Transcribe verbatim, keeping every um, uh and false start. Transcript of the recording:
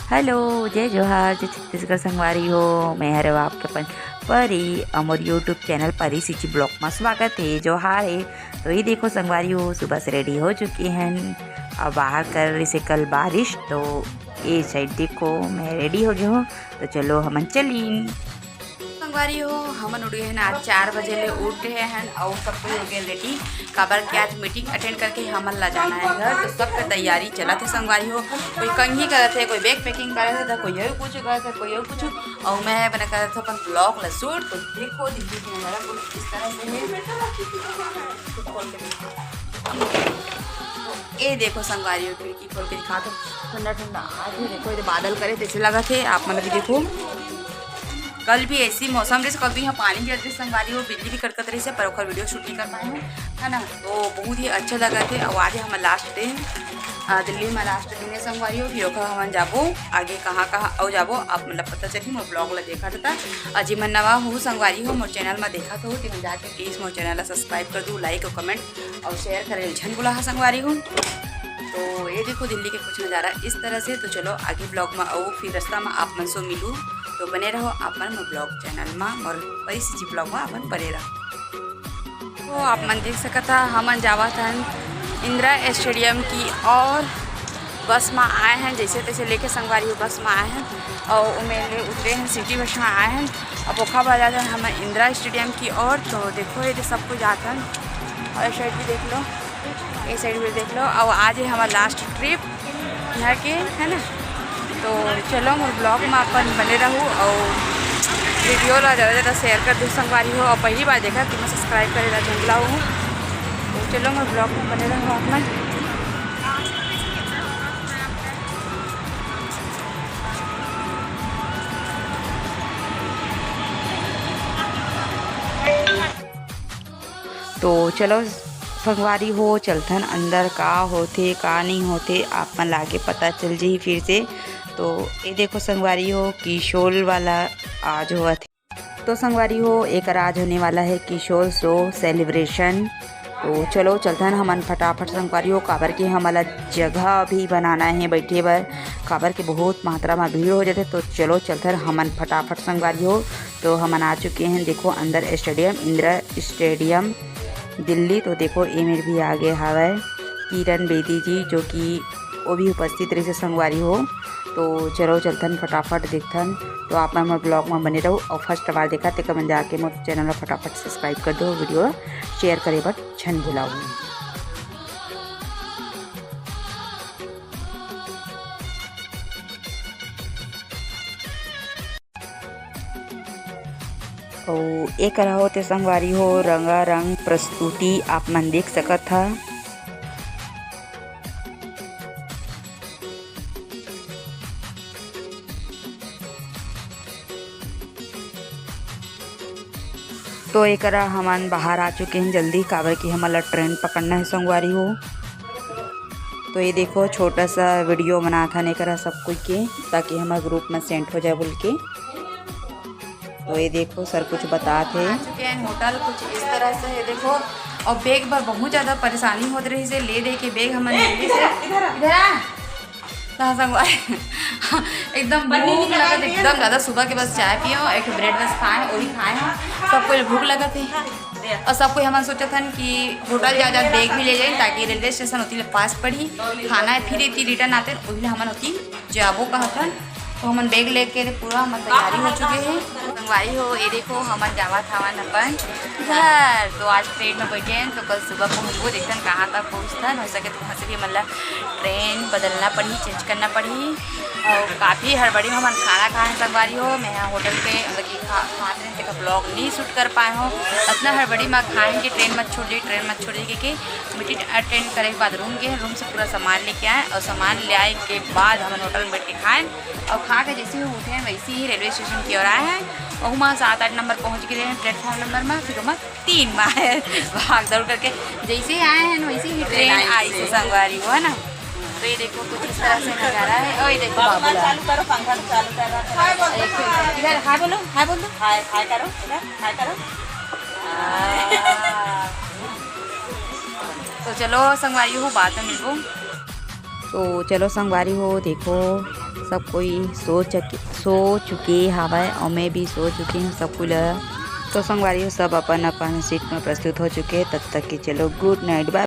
Hello, जय जोहार, जय छत्तीसगढ़ संगवारी हो। मैं हरे आपके अपन परी, अउ मोर YouTube चैनल परी सीजी ब्लॉग में स्वागत है। जोहार है। तो ये देखो संगवारी हो, सुबह से रेडी हो चुके हैं। अब बाहर कर रही से कल बारिश, तो ये साइड देखो, मैं रेडी हो गई हूँ। तो चलो हमन चली। संगवारी हो, हमन उठ गए हैं आज चार बजे ले उठ गए हैं और सब कोई हो गए रेडी। काबर के आज मीटिंग अटेंड करके हमन ला जाना है घर, तो सबके तैयारी चलत है संगवारी हो। कोई कंघी करत है, कोई बैग पैकिंग करत है, तो कोई यही कुछ करत है, कोई यही कुछ। और मैं बना करत हूँ अपन ब्लॉग ला शूट। तो देखो दिल्ली के नजारा कुछ इस तरह से है। ये देखो संगवारी हो, खिड़की खोल के दिखा दो, ठंडा ठंडा आज भी देखो, ये बादल करे तैसे लगा थे। आप मन भी देखो, कल भी ऐसी मौसम रहिस, कल तो यहाँ पानी गिरत रहिस संगवारी हो, बिजली भी कड़कत रहिस, पर ओकर वीडियो शूट नहीं कर पाए हूँ, है ना। तो बहुत ही अच्छा लगा थे। और आज हमारा लास्ट डे, दिल्ली में लास्ट दिन है संगवारी हो। फिर ओकर हमन जाबो आगे कहाँ कहाँ और जाबो, आप मतलब पता चली। मोर ब्लॉग ला देखा था, और जी मन नवा हो संगवारी हो, मोर चैनल में देखा तो, तो जाके प्लीज मोर चैनल ला सब्सक्राइब कर दू, लाइक और कमेंट और शेयर करे झन भुला संगवारी हो। तो ये देखो दिल्ली के कुछ नज़ारा इस तरह से। तो चलो आगे ब्लॉग में आओ, फिर रास्ता में आप मन से मिलू। तो बने रहो आप मन मोर ब्लॉग चैनल में, मोर परी सीजी ब्लॉग में अपन बने रहो। तो आप मन देख सकत हा, हमन जावत हन इंदिरा स्टेडियम की ओर। बस में आए हैं, जैसे तैसे लेके संगवारी हो बस में आए हैं और उमें ले उतरे हैं, सिटी बस में आए हैं। अब ओखा बजा जाए हम इंदिरा स्टेडियम की ओर। तो देखो ये सब कुछ जात हन और ये साइड भी देख लो, ये साइड भी देख लो। और आज है हमारा लास्ट ट्रिप यहाँ के, है ना। तो चलो मोर ब्लॉग में अपन बने रहू और वीडियो ला ज़्यादा ज़्यादा शेयर कर दू संगवारी हो। और पहली बार देखा तो मैं सब्सक्राइब करे ला झन भुलाहू। तो चलो मोर ब्लॉग में बने रहू आप मन। तो चलो संगवारी हो, चलथन अंदर, का होथे का नहीं होथे आप मन लागे पता चल जही फिर से। तो ये देखो संगवारी हो, किशोल वाला आज होवत हे। तो संगवारी हो, एक आज होने वाला है किशोल शो सेलिब्रेशन। तो चलो चलथन हमन फटाफट संगवारी हो, काबर के हमला जगह भी बनाना है बैठे बर, काबर के बहुत मात्रा में भीड़ हो जाते। तो चलो चलथन हमन फटाफट संगवारी हो। तो हमन आ चुके हैं, देखो अंदर स्टेडियम, इंदिरा स्टेडियम दिल्ली। तो देखो एमेर भी आगे हवय किरण बेदी जी, जो कि वो भी उपस्थित रहिसे संगवारी हो। तो चलो चलथन फटाफट देखथन। तो आप मन मोर ब्लॉग में बने रहू और फर्स्ट बार देखा तेकर मन जाके मोर चैनल ला फटाफट सब्सक्राइब कर दो, वीडियो शेयर करे बर झन भुलाहू। अउ एकरा होते संगवारी हो रंगारंग प्रस्तुति आप मन देख सकत हा। तो एकरा हमन बाहर आ चुके हैं जल्दी, काबर कि हमन ला ट्रेन पकड़ना है संगवारी हो। तो ये देखो छोटा सा वीडियो बनात हन एकरा सब कोई के, ताकि हमर ग्रुप में सेंड हो जाए बोल के। तो ये देखो सर कुछ बतात हे। आ चुके हैं होटल कुछ इस तरह से है देखो, और बैग बर बहुत ज्यादा परेशानी होत रहिसे, ले दे के बैग हमन जल्दी से इधर आ। हाँ, संगवारी, एकदम भूख लगत, एकदम ज्यादा। सुबह के बस चाय पिए हो, एक ब्रेड बस खाए हो, वही खाए हो। सब कोई भूख लगत है और सब कोई हमन सोचत हन कि होटल जा जा बैग भी ले जाए, ताकि रेलवे स्टेशन होती ले पास पड़ी, खाना है, फिर इतनी रिटर्न आते हैं, वही हमन होती जाबो कहत हन। तो हमन बैग लेके पूरा हमर तैयारी हो चुके हैं। संगवारी हो, ये देखो हमन जावत हवन अपन घर। तो आज ट्रेन में बैठे हैं, तो कल सुबह पहुँचबो, देखथन कहाँ तक पहुँचथन। हो सके तो वहाँ से भी हमन ला ट्रेन बदलना पड़ही, चेंज करना पड़ही। और काफ़ी हड़बड़ी में हमन खाना खाए हैं संगवारी हो। मैं यहाँ होटल पे मतलब कि खा खाते हैं, तेकर ब्लॉग नहीं शूट कर पाए हो। इतना हड़बड़ी में खाए हैं कि ट्रेन मत छोड़ जाए, ट्रेन मत छोड़ जाए, क्योंकि मीटिंग अटेंड करे के बाद रूम गए, रूम से पूरा सामान लेके आए और सामान ले आए के बाद हमन होटल में बैठ के खाए। और खा के जैसे ही उठे हैं वैसे ही रेलवे स्टेशन की ओर आए हैं। वहू में सात आठ नंबर पहुँच गए हैं प्लेटफॉर्म नंबर में, फिर वहाँ तीन में आए हैं। भाग दौड़ करके जैसे ही आए हैं वैसे ही ट्रेन आई से संगवारी हो, है ना। तो ये देखो कुछ इस तरह से नज़ारा है। और ये देखो बाबूलाल। चालू करो, पंखा चालू कर रहा था। इधर हाय बोलो, हाय बोल दो। हाय, हाय करो, इधर हाय करो। तो चलो संगवारी हो, बाद में मिलबो। तो चलो संगवारी हो, देखो सब कोई सो चुके, सो चुके हवय और मैं भी सो चुकी हूँ। सब कोई ल-, तो संगवारी हो, सब अपन अपन सीट में प्रस्तुत हो चुके हैं। तब तक के चलो, गुड नाइट, बाय।